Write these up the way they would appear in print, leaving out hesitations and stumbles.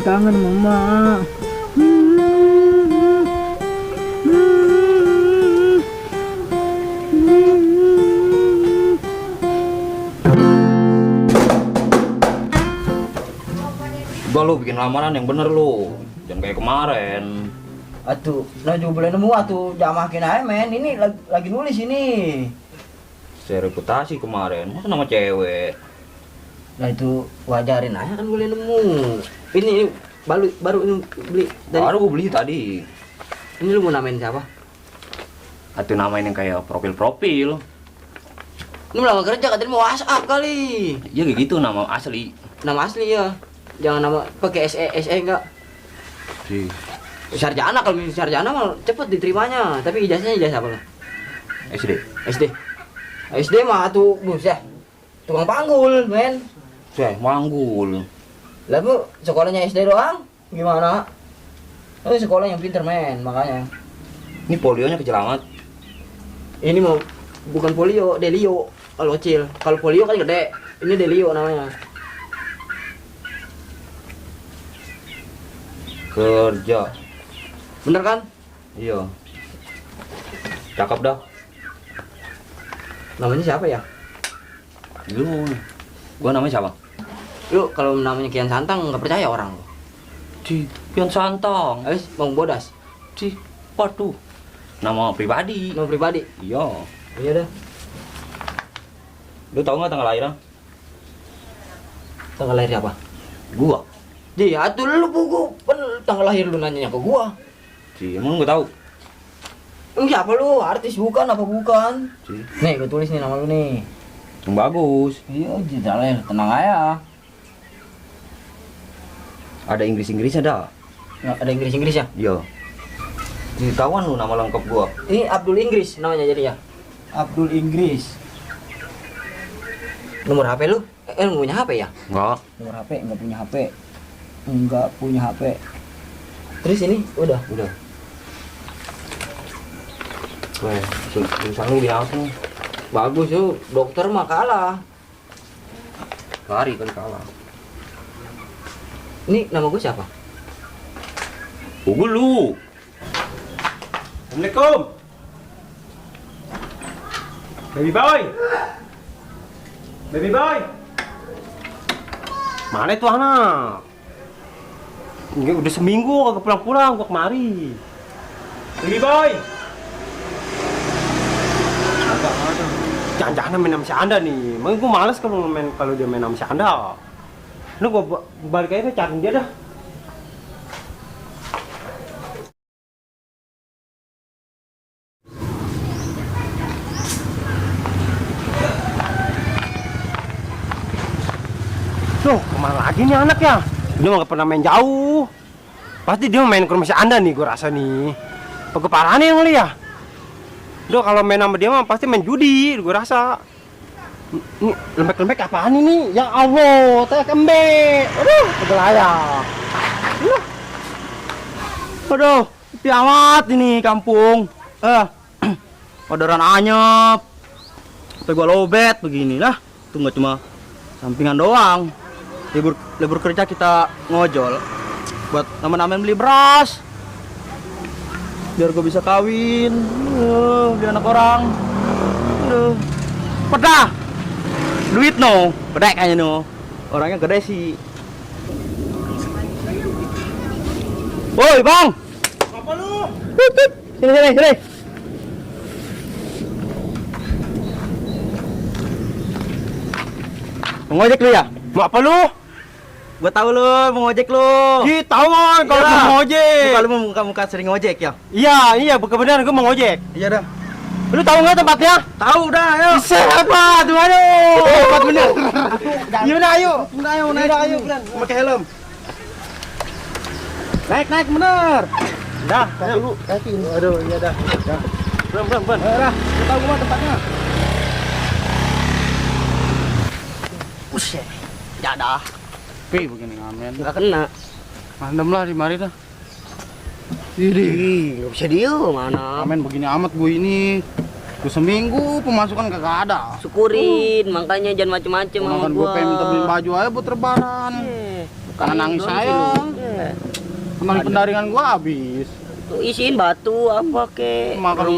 kangen mama. Udah lu bikin lamaran yang bener lu, jangan kayak kemarin. Atuh, nah juga boleh nemu atuh, jangan makin aja men. Ini lagi nulis ini. Saya reputasi kemarin, masa nama cewek. Nah itu wajarin aja kan boleh nemu. Ini baru ini beli. Baru gua beli tadi. Ini lu mau namain siapa? Atuh namain yang kayak profil-profil. Lu melamar kerja katanya mau WhatsApp kali. Ya kayak gitu nama asli. Nama asli ya. Jangan nama pakai SE enggak. Si. Sarjana, kalau misalnya sarjana mah cepet diterimanya, tapi ijazahnya ijazah apa lah? SD. SD mah tuh buset. Tukang panggul, men. Saya manggul. Lah bu, sekolahnya SD doang? Gimana? Oh, sekolah yang pinter, men, makanya. Ini polionya kecil amat. Ini mau bukan polio, delio kalau kecil. Kalau polio kan gede. Ini delio namanya. Kerja. Bener kan? Iya. Cakep dah. Namanya siapa ya? Lu. Gua namanya siapa? Lu kalau namanya Kian Santang nggak percaya orang lu. Ci, Pian Santang. Habis mau bodas. Ci, waduh. Nama pribadi. Nama pribadi. Iya. Iya dah. Lu tahu nggak tanggal lahirnya? Tanggal lahir apa? Gua. Ji, atuh lu buku tanggal lahir lu nanyanya ke gua. Ci, emang gua tahu. Siapa lu? Artis bukan apa bukan? Ci, Nih, gua tulis nih nama lu nih. yang bagus. Iya, lahir tenang aja. Ada Inggris-Inggrisnya dah. Nggak ada Inggris ya? Iya. Kawan lu nama lengkap gua. Ini Abdul Inggris namanya jadi ya. Abdul Inggris. Nomor HP lu? Lu punya HP ya? Enggak. Nomor HP enggak punya HP. Enggak punya HP. Terus ini udah. Weh, tulisan lu binatang. Bagus tuh, dokter mah kalah. Lari kali kalah. Ini nama gue siapa? Gua lu. Assalamualaikum. Baby boy. Baby boy. Mana itu anak? Ini udah seminggu kagak pulang-pulang gua kemari. Baby boy. Agak ada. Jangan-jangan main sama si Anda nih. Emang gua males kalau dia main sama si Anda. Lu gua balik aja cari dia dah. Loh, kemana lagi nih anak ya? Dia nggak pernah main jauh. Pasti dia main ke rumah si Anda nih, gue rasa nih. Pegeparahan yang kali ya? Duh, kalau main sama dia mah pasti main judi, gue rasa. Ini lembek-lembek apaan ini? Ya Allah, teh kembek. Aduh, kebelayak. Aduh, sepi amat ini kampung. Kodoran anyep. Sampai gua lobet beginilah. Itu nggak cuma sampingan doang. Libur kerja kita ngojol buat nama-namain beli beras. Biar gua bisa kawin. Beli anak orang. Pedah. Duit no, gede kayaknya no. Orangnya gede sih. Woi, Bang. Apa lu? Sini. Mau ngojek lu ya? Mau apa lu? Gua tahu lu mau ngojek lu. Ih, tahu kan kalau Iya. mau ngojek. Kalau mau muka-muka sering ngojek ya? Iya, benar gue mau ngojek. Iya dah. Lu tahu nggak tempatnya? Tahu dah, ayo. Siapa? Tuh aduh. Tempat bener. Iya udah ayo. Udah ayo. Pakai helm. Naik bener. Dah, Ayo dulu, naikin. Aduh, iya dah. Belum. Dah, lu tahu gua tempatnya. Buset. Ya dah. Pi begini ngamen. Enggak kena. Mandem lah di mari dah. Ih, enggak bisa dia mana. Ngamen begini amat gue ini. Gue seminggu pemasukan kagak ada. Syukurin, makanya jangan macem-macem sama Makan gue gua. pengen minta beli baju aja buat lebaran. Karena nangis saya. Kemarin pendaringan gua habis. Tuh isiin batu apa ke Makan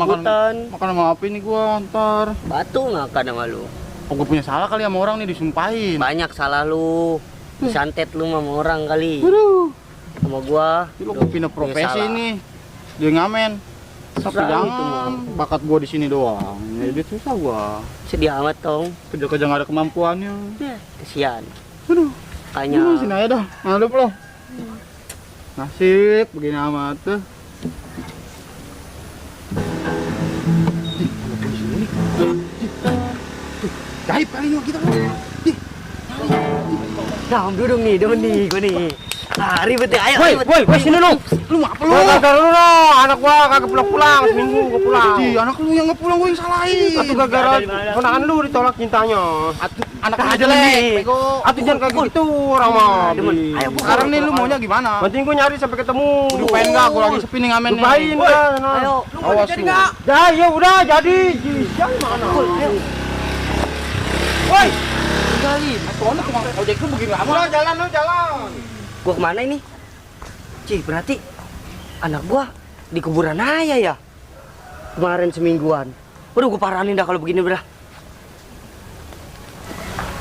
sama apa ini gua ntar. batu makan sama lu. Oh, gua punya salah kali sama orang nih disumpahin. Banyak salah lu. Disantet lu sama orang kali. Aduh. Sama gua. Lu gua pindah punya profesi salah. nih. Dia ngamen. Tapi Susah itu, jangan bakat gua di sini doang. Jadi susah gua. Sedih amat dong. Kerja-kerja nggak ada kemampuannya. Ya, kesian. Aduh. Kayaknya Sini aja dah. Ngadep lo. Nasib begini amat tuh. Gaib kali ini kita. nah, duduk nih, gua nih. Ah, ribet ya, ayo. ribet. Woi, sini lu. Lu ngapa lu? Gara-gara lu no, anak gua kagak pulang-pulang, seminggu gua pulang. Ji, anak lu yang nggak pulang gua yang salahin. Atuh gara-gara ponakan lu ditolak cintanya. Atuh, anak Nah, aja jelek. nih. Bego. Atuh jangan kayak gitu orang mah. Demen. Ayo, Bu. Sekarang nih lu maunya gimana? Penting gua nyari sampai ketemu. Lupain enggak? Gua lagi sepi nih ngamen nih. Lupain dah. Ayo. Awas lu. Ya, ya udah jadi. Jangan mana. Woi, Tinggalin. Soalnya tukang ojek lu begini lama. lu jalan. Gua kemana ini? Cih, berarti anak gua di kuburan ayah ya? Kemarin semingguan. Waduh, gua paranin dah kalau begini udah.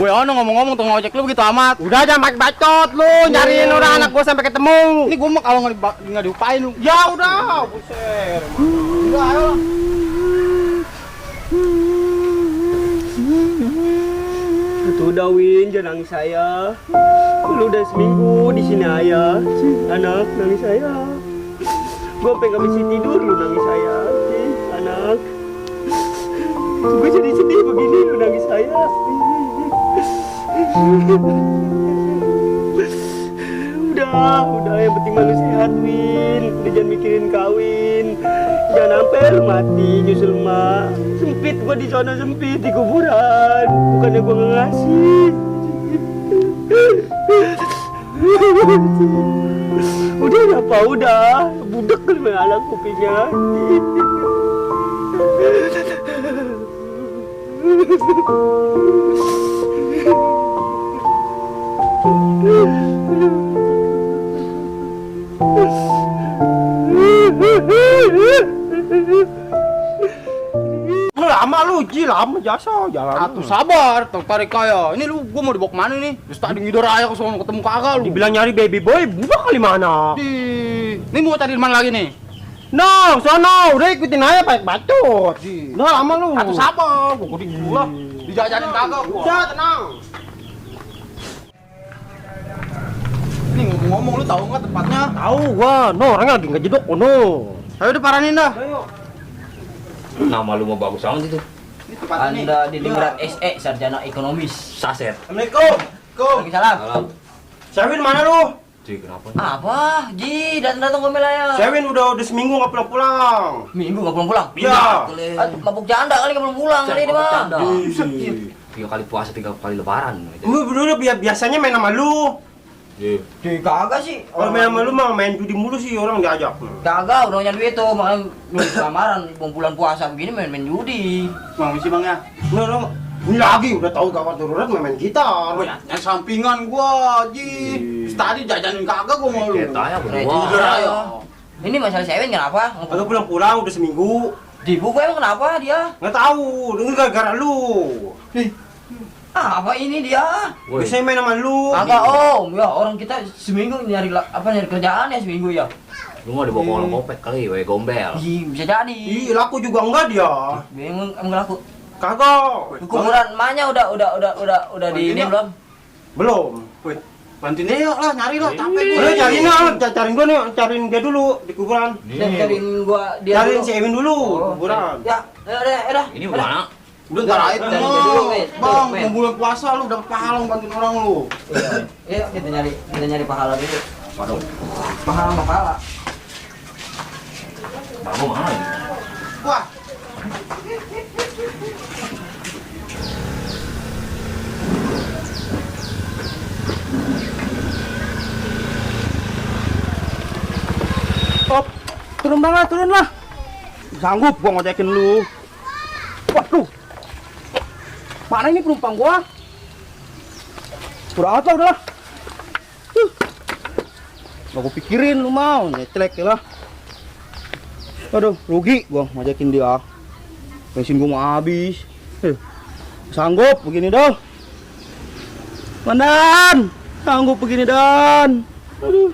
Woi, ono ngomong-ngomong tukang ojek lu begitu amat. Udah jangan bacot lu, nyariin orang anak gua sampai ketemu. Ini gua mah kalau nggak diupain lu. Ya udah, buset. Udah ayo. Itu udah Win, jangan nangis saya. Lu udah seminggu di sini ayah. Anak nangis saya. Gua pengen gak bisa tidur lu nangis saya. Anak. Gua jadi sedih begini lu nangis saya. Udah yang penting malu sehat Win. Udah jangan mikirin kawin. Jangan sampai lu mati nyusul mak. Sempit gua di sana sempit di kuburan. Bukannya gua nggak ngasih. Udah apa udah budak kan mengalah kupingnya. Lama lu, lama jasa jalan. Atuh sabar, tertarik kaya. Ini lu gua mau dibawa kemana nih? Terus tadi ngidor aja ke sono ketemu kagak lu. Dibilang nyari baby boy, budak kali mana? Ini mau cari di mana lagi nih? No, sono, udah ikutin aja pakai bacot. Udah lama lu. Atuh sabar, gua kudu gua. Dijajanin kagak gua. Udah tenang. Ini ngomong lu tahu nggak tempatnya? Tahu gua, no orangnya lagi ngejedok, no. Ayo udah paranin dah. Nama lu mau bagus banget itu. Ini tempatnya nih. Anda Diningrat SE Sarjana Ekonomis. Saset. Assalamualaikum. Waalaikumsalam. Salam. Sewin mana lu? Cik, kenapa? Apa? Ji, datang ke Melaya. Sewin udah seminggu nggak pulang-pulang. Minggu nggak pulang-pulang. Iya. Mabuk janda kali nggak pulang kali ini mah. Tiga kali puasa, 3 kali lebaran. Lu berdua biasanya main sama lu. Iya. Kagak sih. Kalau main sama lu mah main judi mulu sih orang diajak. Kagak, udah punya duit tuh, makanya lu lamaran bulan puasa begini main judi. Bang, misi bang ya. No. Ini lagi udah tahu gawat darurat main gitar. Oh ya, yang sampingan gua, Ji. Tadi jajanin kagak gua mau lu. Kita ya, Nah, gua. jujur aja. Ini masalah Sewin kenapa? Kalau pulang-pulang udah seminggu. Di buku emang kenapa dia? Nggak tahu, denger gara-gara lu. Apa ini dia? Woi, Biasanya main sama lu. Agak om, ya orang kita seminggu nyari nyari kerjaan ya seminggu ya. lu mau dibawa kolong kopek kali, we gombel. Bisa jadi. Ih, laku juga enggak dia. Emang laku. Kagak. Kuburan emaknya udah di ini belum? Belum. Wait, bantuin dia yuk lah, nyari lah, capek gua. Udah cariin lah, cariin gua nih, cariin dia dulu di kuburan. Cariin gua dia Cariin dulu. si Ewin dulu, Oh, kuburan. Ya, udah. Ini mana? Udah ntar aja Cari tuh, dia dulu, Men. bang. Men. Mau bulan puasa lu dapat pahala bantuin orang lu. Iya, kita nyari pahala dulu. Waduh, Pahala. baru mana ini? Wah, Op, turun lah. Sanggup gua ngojekin lu. Waduh. Mana ini penumpang gua? Udah apa udahlah. Gak gue pikirin lu mau, nyecelek ya lah. Aduh, rugi gua ngajakin dia. Bensin gua mau habis. Sanggup begini dong. Mandan, sanggup begini Dan. Aduh.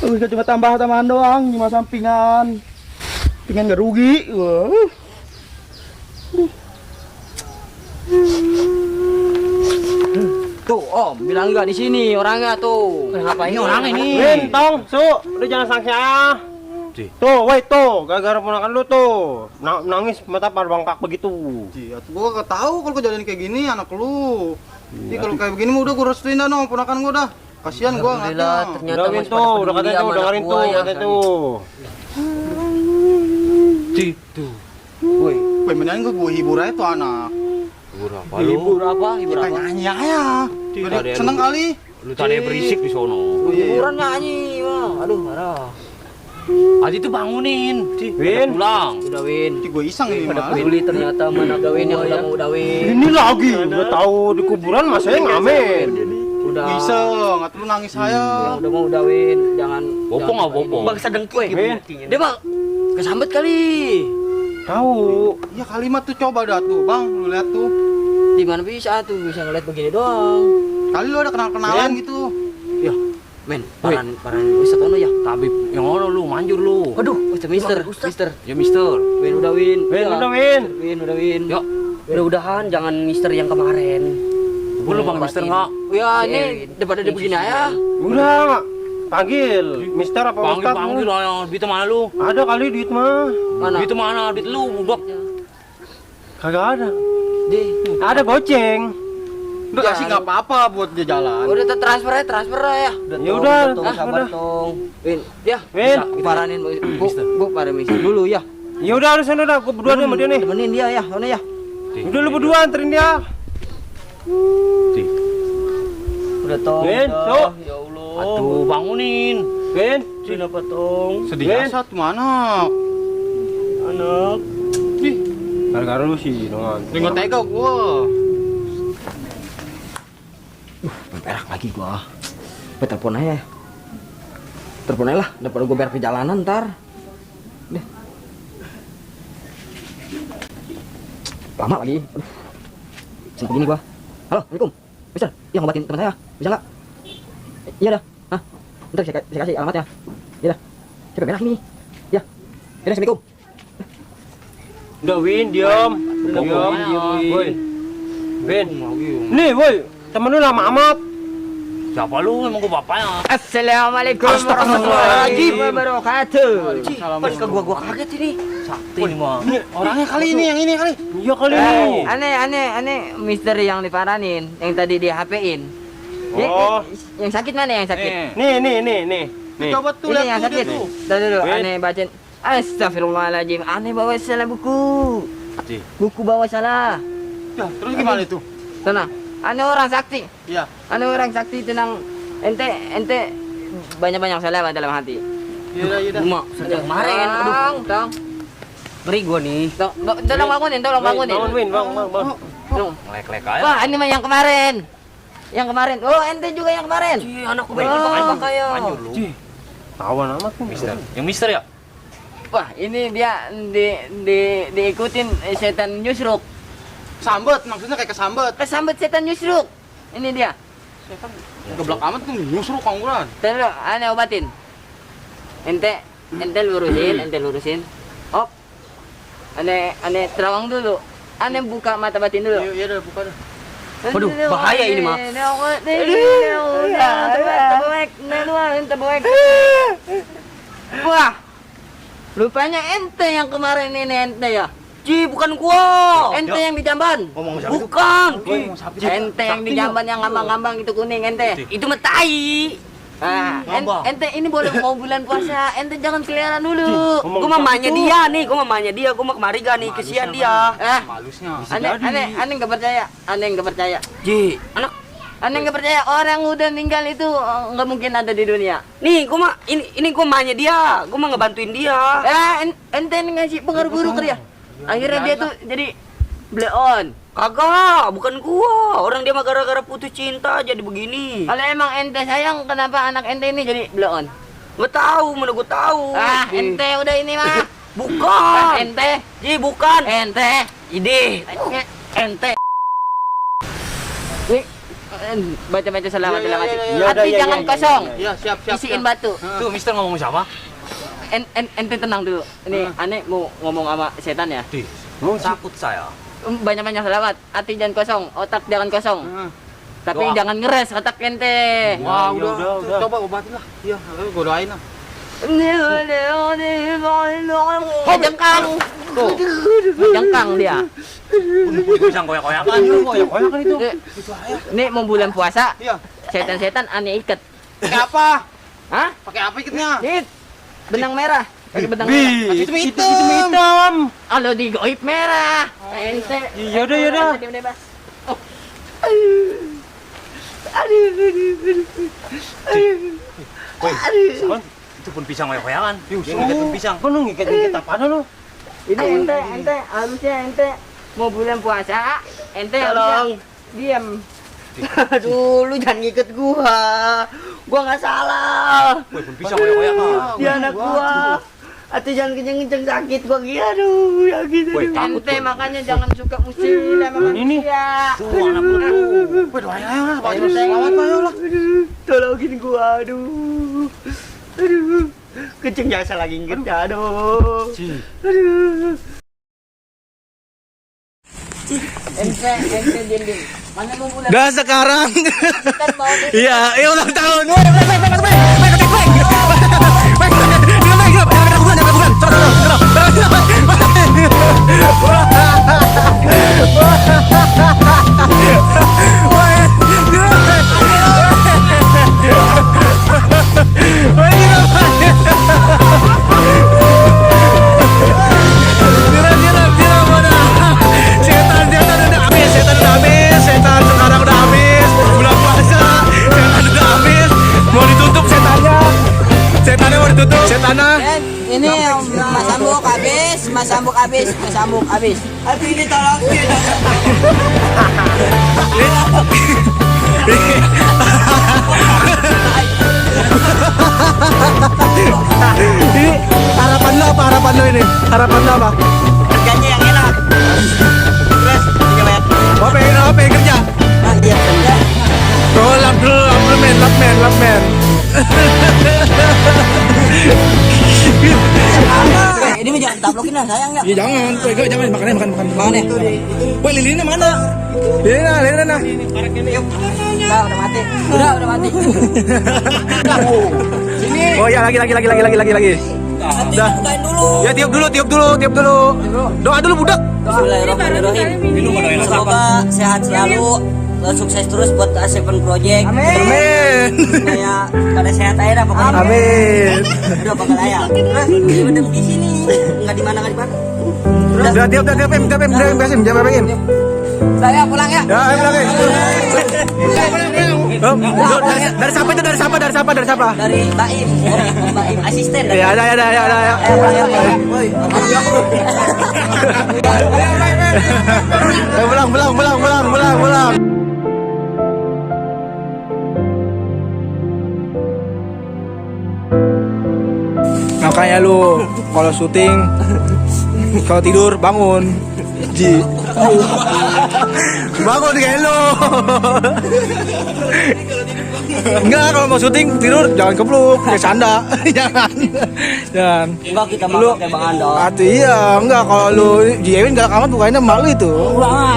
Aduh, cuma tambah-tambahan doang, cuma sampingan. Pengen gak rugi. Wah. Tuh, Om, bilang juga di sini orangnya tuh. Ngapain orangnya ini? Win, Tong, Su, udah jangan sang saya. Tuh, woi tuh, gara-gara ponakan lu tuh nangis mata pada bangkak begitu. Iya, gua gak tahu kalau kejadian kayak gini anak lu. Jadi kalau kayak begini udah gua restuin dah dong ponakan gua dah. Kasihan gua ngeliatnya. Ternyata Udah Win tuh, udah katanya tuh, dengerin tuh, katanya tuh. Tuh. Woi, Woi, mendingan gua hibur aja tuh anak. hibur apa? Hibur Kayak apa? nyanyi aja. Seneng kali. Lu tadi berisik di sono. Hiburan nyanyi, Bang. Aduh, marah. Aji tuh bangunin. Win, Pulang. Udah Win. Gue iseng ini Pada mah. peduli ternyata mana Dawin yang udah mau Dawin. ini lagi, udah tahu di kuburan mas saya ngamen. Udah. Bisa, nggak perlu nangis saya. Yang udah mau Dawin, jangan. Bopong nggak bopong? Bangsa dengki. Win, Dia bang kesambet kali. tahu. Ya kalimat tuh coba dah tuh, Bang. Lu lihat tuh. Di mana bisa ngeliat begini doang. Kali lu ada kenal-kenalan gitu. Ya, men, paran Ustaz ono ya. Tabib yang ono lu, manjur lu. Waduh, Mister. Ya mister. Win udah Win. Win, Ya. udah Win. Win udah Win. Ya. Mudah-mudahan jangan Mister yang kemarin. Belum bang mister nggak? Ya ini daripada dia begini aja. Udah, panggil, Mister apa Ustaz? Panggil yang duit mana lu? Ada kali duit mah. Mana? Duit mana? Duit lu, budak. Kagak ada. Di. Ada goceng. Udah kasih nggak apa-apa buat dia jalan. Udah transfer ya. Ya udah, Tong, sabar udah. tong. Win, ya. Win. Paranin Bu para Mister dulu ya. Ya udah, harus udah, gua berdua nih sama dia nih. Temenin dia ya, mana ya? Udah lu berdua anterin dia. Udah tong. Win, udah. Su. Ya Allah. Aduh, bangunin. Win, Kenapa tong? Sedih Win. asat mana? Anak. gara-gara lu sih dong. Dia nggak tega gua. Berak lagi gua. Gua telepon aja. Telepon aja lah, daripada gua berak perjalanan ntar. Deh. Lama lagi. Aduh. Sampai gini gua. Halo, Assalamualaikum. Mister, yang ngobatin teman saya. Bisa nggak? Iya dah. Hah? Ntar saya kasih alamatnya. Iya dah. Coba berak ini. Ya. Ya dah, Assalamualaikum. Udah Win, diam. Diam. Woi. Win. Nih, woi. Temen lu lama amat. Siapa lu? Emang gua bapaknya. Assalamualaikum warahmatullahi wabarakatuh. Pas ke gua kaget ini. Sakti nih mah. Orangnya kali ini, yang ini kali. Iya kali nih. Aneh misteri yang diparanin, yang tadi di HP-in. Oh. Yang sakit mana yang sakit? Nih. Coba tuh Ini lihat yang tuh dia sakit. tuh. Dulu, Wait. aneh bacain. Astagfirullahaladzim, aneh bawa salah buku. Buku bawa salah. Ya, terus gimana itu? Tenang, aneh orang sakti. Iya. Aneh orang sakti tenang. Ente banyak-banyak salah dalam hati. Iya. Mak, sejak kemarin. Aduh, Tong. ngeri gua nih. Tolong bangunin, tolong bangunin. Bangun Win, bang. Tolong. Ngelek-lek aja. Wah, ini mah yang kemarin. Yang kemarin. Oh, ente juga yang kemarin. Ih, anakku baik Oh. pakai ya. Manjur lu. Tawan amat tuh. Mister. Yang mister ya? Wah, ini dia diikutin setan nyusruk. Sambet, maksudnya kayak kesambet. Kesambet setan nyusruk. Ini dia. Geblak amat tuh, nyusruk kangguran. Terus aneh obatin. Ente lurusin. Hop. Aneh terawang dulu. Aneh buka mata batin dulu. Iya, udah buka dah. Waduh, bahaya ini, mah. Tebuek. Wah. Rupanya ente yang kemarin ini ente ya. Ci, bukan gua. Ente yang di Jamban. Ngomong siapa itu? Bukan. Ente yang di Jamban yang ngambang-ngambang itu kuning ente. Itu mah tai. Ah, ente ini boleh mau bulan puasa, ente jangan keliaran dulu. Gua mamanya dia nih, gua mah kemari gak nih, kesian dia. Malusnya. Aneh nggak percaya, aneh nggak percaya. Ji, anak Aneh nggak percaya orang udah meninggal itu nggak mungkin ada di dunia. nih, gua mah ini gua mamanya dia, gua mah ngebantuin dia. Ente ngasih pengaruh buruk ke dia. Akhirnya dia tuh jadi Bleon. Kagak, bukan gua. Orang dia mah gara-gara putus cinta jadi begini. Kalau emang ente sayang, kenapa anak ente ini jadi Bleon? Gua tahu, mana gua tahu. Ah, ente udah ini mah. Bukan. Ente, Ji, bukan. ente, Ide. ente. Nih, baca-baca selamat Iya, selamat. iya, iya, Hati iya, jangan iya, kosong. Iya, siap, siap. Isiin siap. batu. Tuh, Mister ngomong siapa? Ente tenang dulu. Ini aneh mau ngomong sama setan ya. Oh, takut saya. Banyak-banyak selawat. Hati jangan kosong, otak jangan kosong. Tapi Doa. jangan ngeres otak ente. Wah, Ya, udah. Coba obatin lah. Iya, gua doain lah. Jengkang. Tuh. Jengkang dia. Pisang koyak-koyakan. Koyak-koyakan itu. Ini mau bulan puasa. Iya. Setan-setan aneh ikat. Pakai apa? Hah? Pakai apa ikatnya? Ini benang merah. Pakai benang merah. Itu hitam. Kalau digoip merah. Ente. Yaudah, yaudah. Diam bebas. Oh. Woi, itu pun pisang koyak-koyakan. Dia ngikat pun pisang. Kok lu ngikat apaan lu? Ini ente harusnya ente mau bulan puasa, ente Tolong. harusnya diam. Aduh, lu jangan ngiket gua. Gua nggak salah. Woi, pun pisang koyak-koyakan. Dia anak gua. Atau jangan kenceng-kenceng sakit gua gini. Aduh, sakit. Woi, aduh. takut Ente makanya jangan suka musil sama Ini. manusia. Tuh, anak lu tuh. Woi, doain aja lah. Baca Ente. selamat aja lah. Aduh, tolongin gua. Aduh. Aduh. Kenceng jasa lagi ngiketnya. Aduh. Aduh. Ente dinding. Mana mau bulan? Dah sekarang. Kan mau di- Iya, ulang tahun. Setan sekarang udah habis. Bulan puasa, setan udah habis. Mau ditutup setannya. Setannya mau ditutup. Setannya. Ini Mas Ambuk habis, Mas Ambuk habis, Mas Ambuk habis. Aduh, ini tolongin. Ini harapan lo apa? Harapan lo ini? Harapan lo apa? Kerjanya yang enak. Terus, ini bayar. Oh, pengen kerja? Nah, iya kerja. Oh, lap men. Ini mah jangan tablokin lah, sayang ya. Ya jangan, jangan makan. Mana? Woi, lilinnya mana? Lilinnya. Udah mati. Udah mati. Oh ya, lagi. Dah. Bukain dulu. Ya tiup dulu. Doa dulu budak. Bismillahirrahmanirrahim. Semoga sehat selalu, sukses terus buat A7 Project. Amin. Supaya pada sehat aja dah pokoknya. Amin. Udah bakal ayah. Terus bedem di sini, nggak di mana. Udah tiup, besim, jangan besim. Saya pulang ya. Ya, ayo lagi. Dari siapa? Dari Baim, Baim asisten. Ya, ada. Pulang. Makanya lu kalau syuting, kalau tidur bangun. Ji. Bangun kayak lu. Enggak, kalau mau syuting tidur jangan kepluk, kayak sanda. Jangan. Enggak, kita Lu mau kayak Bang Ando. iya, enggak kalau lu Jiewin galak amat bukannya malu itu.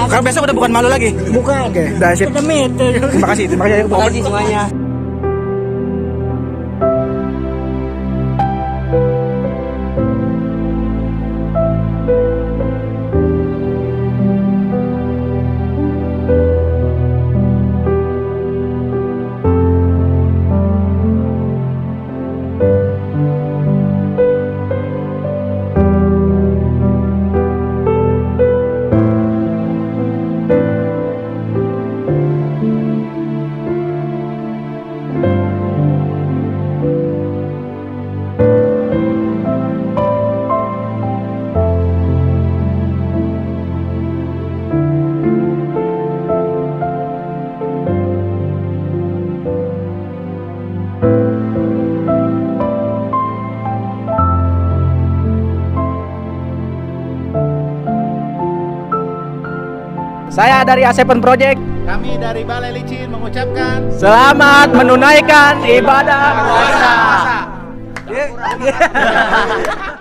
Kan besok udah bukan malu lagi. Bukan. Oke, udah sip. Terima kasih. Terima kasih semuanya. Saya dari A7 Project. Kami dari Balai Licin mengucapkan Selamat menunaikan ibadah puasa. puasa.